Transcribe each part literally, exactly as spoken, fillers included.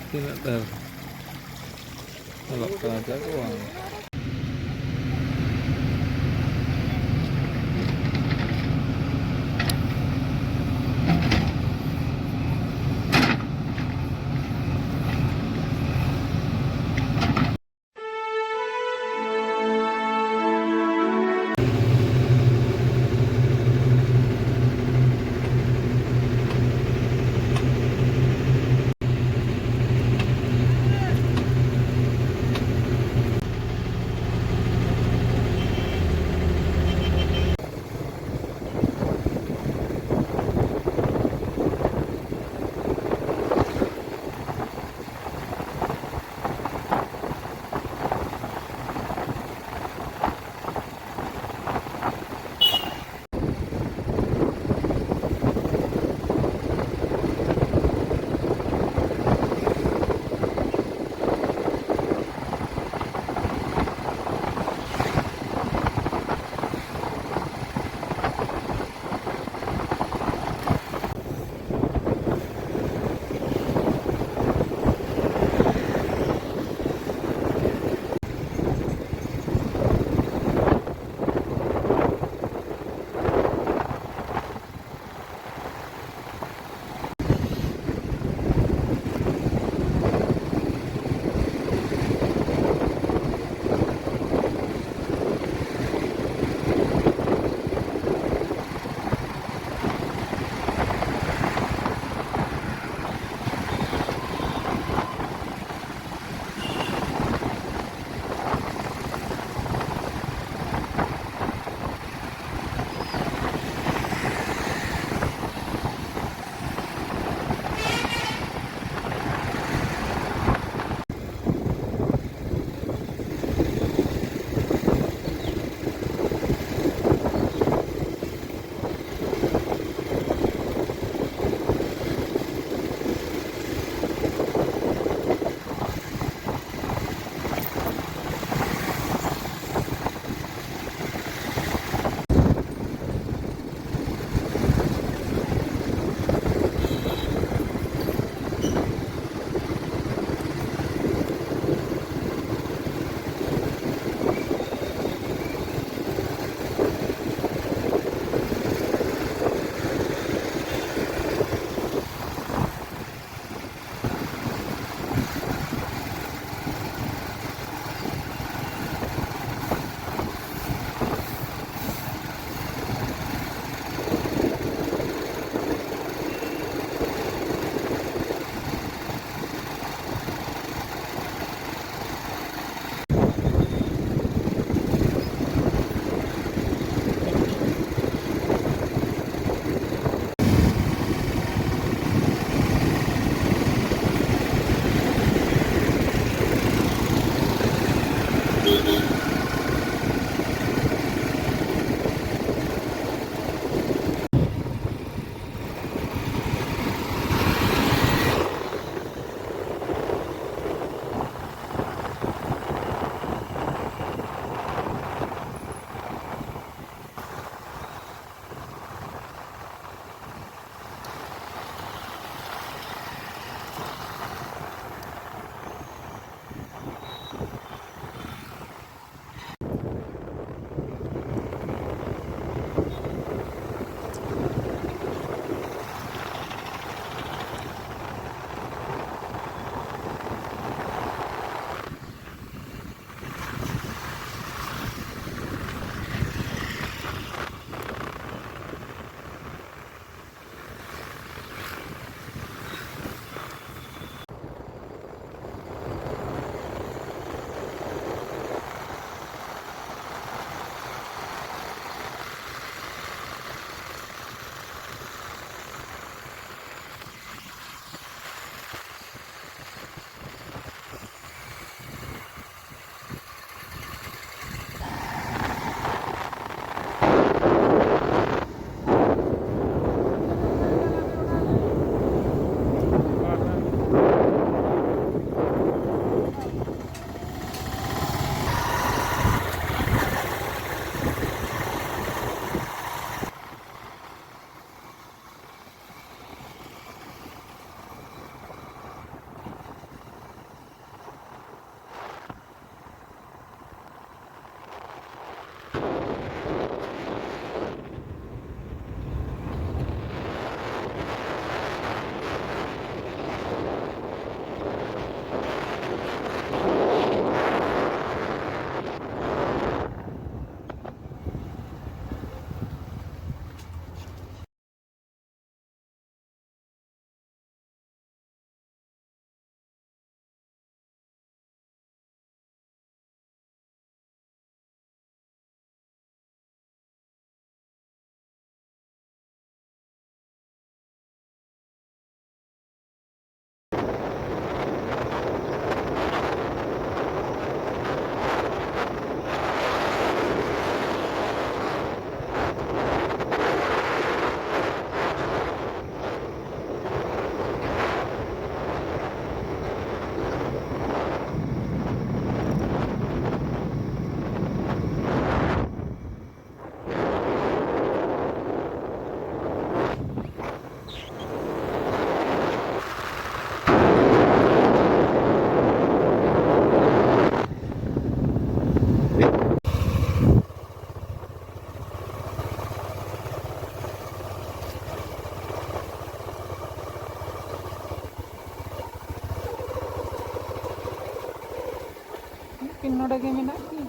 ᱛᱤᱱᱟᱹᱜ ᱰᱷᱮᱨ ᱧᱮᱞᱚᱜ ᱠᱟᱱᱟ ᱪᱮᱫ ᱠᱚ ᱵᱟᱝ᱾ ᱱᱚᱰᱮ ᱜᱮ ᱢᱮᱱᱟᱜ ᱠᱤᱱ᱾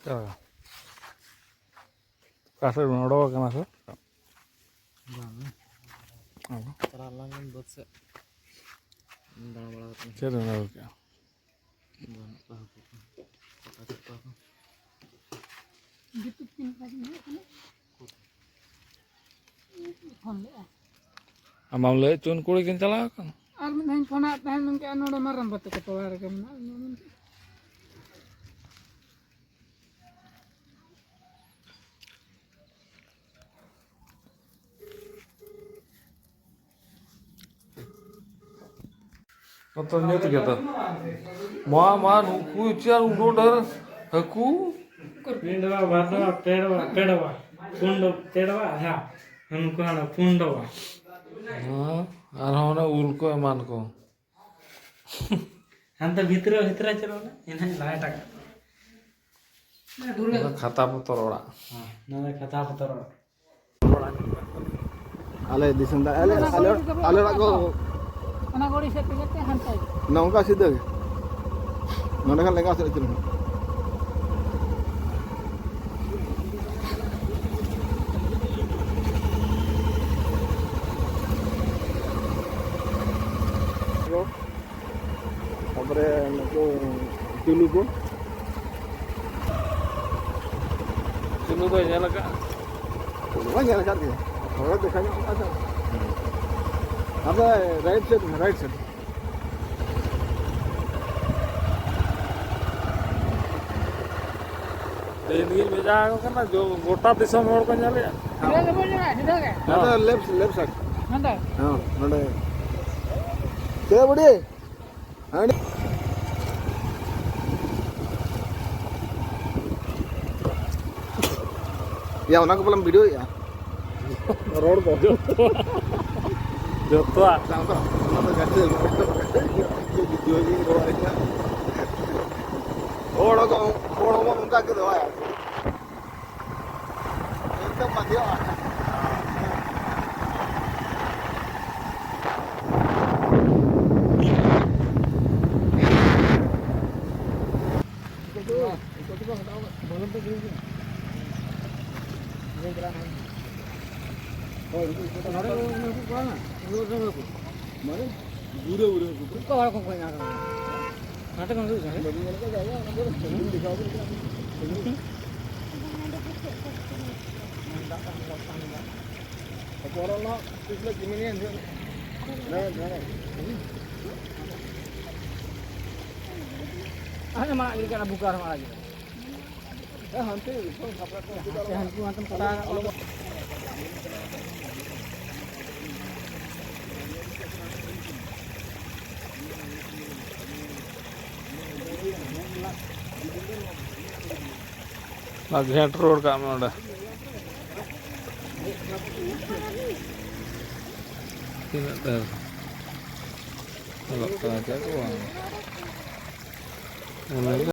ᱚ᱾ ᱚᱠᱟ ᱥᱮᱫ ᱵᱚᱱ ᱚᱰᱚᱠ ᱟᱠᱟᱱᱟ ᱥᱮ? ᱵᱟᱝ᱾ ᱚ᱾ ᱪᱟᱞᱟᱣ ᱞᱮᱱᱟ ᱵᱟᱹᱫᱽ ᱥᱮᱫ᱾ ᱫᱟᱬᱟ ᱵᱟᱲᱟ ᱠᱟᱛᱮ᱾ ᱪᱮᱫ ᱮᱢ ᱟᱹᱜᱩ ᱠᱮᱜᱼᱟ? ᱵᱟᱹᱱᱩᱜ ᱠᱚᱣᱟ ᱦᱟᱹᱠᱩ ᱠᱚ᱾ ᱯᱟᱴᱟ ᱪᱚᱯᱟ ᱠᱚ᱾ ᱡᱩᱛᱩ ᱛᱤᱱ ᱠᱟᱡ ᱦᱩᱭᱩᱜ ᱠᱟᱱᱟ? ᱯᱷᱳᱱ ᱞᱮᱜᱼᱟ᱾ ᱟᱢ ᱵᱟᱢ ᱞᱟᱹᱭᱮᱫ ᱪᱩᱱ ᱠᱩᱲᱤ ᱠᱤᱱ ᱪᱟᱞᱟᱣ ᱟᱠᱟᱱᱟ? ᱟᱨ ᱢᱤᱫ ᱫᱷᱟᱣ ᱤᱧ ᱯᱷᱳᱱᱟᱫ ᱛᱟᱦᱮᱸᱫ, ᱢᱮᱱ ᱠᱮᱜᱼᱟ, "ᱱᱚᱰᱮ ᱢᱟᱨᱟᱝ ᱵᱟ ᱛᱟᱠᱚ ᱴᱚᱞᱟ ᱨᱮᱜᱮ ᱢᱮᱱᱟᱜ ᱞᱤᱧᱟ" ᱢᱮᱱᱛᱮ᱾ ᱱᱚᱛᱮ ᱧᱩᱛ ᱜᱮ ᱛᱚ᱾ ᱢᱟ, ᱢᱟ, ᱱᱩᱠᱩ ᱪᱮᱫ ᱩᱱᱟᱹᱜ ᱰᱷᱮᱨ ᱦᱟᱹᱠᱩ? ᱯᱤᱸᱰᱣᱟ, ᱵᱷᱟᱫᱣᱟ, ᱯᱮᱲᱣᱟ, ᱯᱮᱲᱣᱟ, ᱯᱩᱸᱰ, ᱯᱮᱲᱣᱟ, ᱦᱮᱸ᱾ ᱱᱩᱠᱩ ᱦᱟᱱᱟ ᱯᱩᱸᱰᱣᱟ᱾ ᱦᱮᱸ, ᱟᱨᱦᱚᱸ ᱚᱱᱟ ᱩᱞ ᱠᱚ ᱮᱢᱟᱱ ᱠᱚ᱾ ᱦᱟᱱᱛᱮ ᱵᱷᱤᱛᱨᱤ, ᱵᱷᱤᱛᱨᱤ ᱪᱟᱞᱟᱣ ᱞᱮᱱ, ᱮᱱᱦᱚᱸ ᱞᱟᱦᱟ ᱮᱴᱟᱜ᱾ ᱚᱱᱟ ᱠᱷᱟᱛᱟ ᱵᱚᱛᱚᱨ ᱚᱲᱟᱜ᱾ ᱦᱮᱸ, ᱱᱚᱣᱟ ᱫᱚ ᱠᱷᱟᱛᱟ ᱵᱚᱛᱚᱨ ᱚᱲᱟᱜ᱾ ᱟᱞᱮ ᱫᱤᱥᱚᱢ ᱫᱚ, ᱟᱞᱮ, ᱚᱱᱟ ᱟᱞᱮ, ᱜᱚᱲᱤ ᱫᱚ ᱟᱞᱮ ᱚᱲᱟᱜ ᱠᱚ ᱚᱱᱟ ᱜᱚᱲᱤ ᱥᱮᱫ ᱛᱮᱜᱮ ᱛᱮ ᱦᱟᱱᱛᱮ᱾ ᱱᱚᱝᱠᱟ ᱥᱤᱫᱷᱟᱹ ᱜᱮ᱾ ᱱᱚᱸᱰᱮ ᱠᱷᱟᱱ ᱞᱮᱸᱜᱟ ᱥᱮᱫ ᱟᱹᱪᱩᱨ ᱢᱮ᱾ ᱛᱟᱯᱚᱨᱮ ᱱᱩᱠᱩ ᱪᱩᱞᱩ ᱠᱚ᱾ ᱪᱩᱞᱩ ᱫᱚᱭ ᱧᱮᱞ ᱟᱠᱟᱫᱼᱟ? ᱪᱩᱞᱩ ᱢᱟ ᱧᱮᱞ ᱟᱠᱟᱫ ᱜᱮ᱾ ᱦᱚᱲ ᱫᱮᱠᱷᱟ ᱧᱚᱜ ᱠᱟᱜᱼᱟ ᱥᱮ᱾ ᱟᱫᱚ right side ᱢᱮ, right side᱾ ᱛᱮᱦᱮᱧ ᱜᱤᱧ ᱵᱷᱮᱡᱟ ᱟᱠᱚ ᱠᱟᱱᱟ, ᱡᱚ-, ᱜᱚᱴᱟ ᱫᱤᱥᱚᱢ ᱦᱚᱲ ᱠᱚ ᱧᱮᱞᱮᱜᱼᱟ᱾ ᱥᱤᱫᱷᱟᱹ ᱜᱮ ᱵᱚᱱ ᱧᱮᱞᱟ, ᱥᱤᱫᱷᱟᱹ ᱜᱮ᱾ ᱦᱮᱸ, ᱞᱮᱯᱷᱴ, ᱞᱮᱯᱷᱴ ᱥᱟᱭᱤᱰ᱾ ᱱᱚᱸᱰᱮ᱾ ᱦᱮᱸ, ᱱᱚᱸᱰᱮ᱾ ᱪᱮᱫ ᱵᱩᱰᱷᱤ? ᱦᱟᱺᱰᱤ᱾ ᱭᱟ, ᱚᱱᱟ ᱠᱚ ᱯᱟᱞᱮᱢ ᱵᱷᱤᱰᱤᱭᱳᱭᱮᱫᱼᱟ? ᱨᱚᱲ ᱠᱚ᱾ ᱡᱚᱛᱚᱣᱟᱜ᱾ ᱡᱚᱛᱚᱣᱟᱜ᱾ ᱵᱟᱝ ᱫᱚ, ᱚᱱᱟ ᱫᱚ ᱜᱟᱛᱮ ᱵᱷᱤᱰᱤᱭᱳ ᱜᱤᱧ ᱨᱚᱲᱮᱫᱼᱟ᱾ ᱦᱚᱲ ᱦᱚᱸ, ᱦᱚᱲ ᱦᱚᱸ ᱚᱱᱠᱟ ᱜᱮ ᱫᱚᱦᱚᱭᱟ᱾ ᱟᱨ ᱢᱟᱲᱟᱝ ᱜᱮ ᱠᱟᱱᱟ, ᱵᱩᱠᱟᱨ ᱢᱟᱲᱟᱝ ᱜᱮ᱾ ᱦᱟᱱᱛᱮ ᱦᱟᱱᱠᱩ ᱦᱟᱱᱛᱮᱢ ᱠᱚᱴᱟ ᱟᱠᱟᱫ ᱠᱚᱣᱟ᱾ ᱚᱱᱟ ᱜᱷᱮᱸᱴ ᱨᱩᱣᱟᱹᱲ ᱠᱟᱜ ᱢᱮ ᱚᱸᱰᱮ᱾ ᱛᱤᱱᱟᱹᱜ ᱰᱷᱮᱨ ᱧᱮᱞᱚᱜ ᱠᱟᱱᱟ ᱪᱮᱫ ᱠᱚ ᱵᱟᱝ? ᱚᱱᱟ ᱜᱮ᱾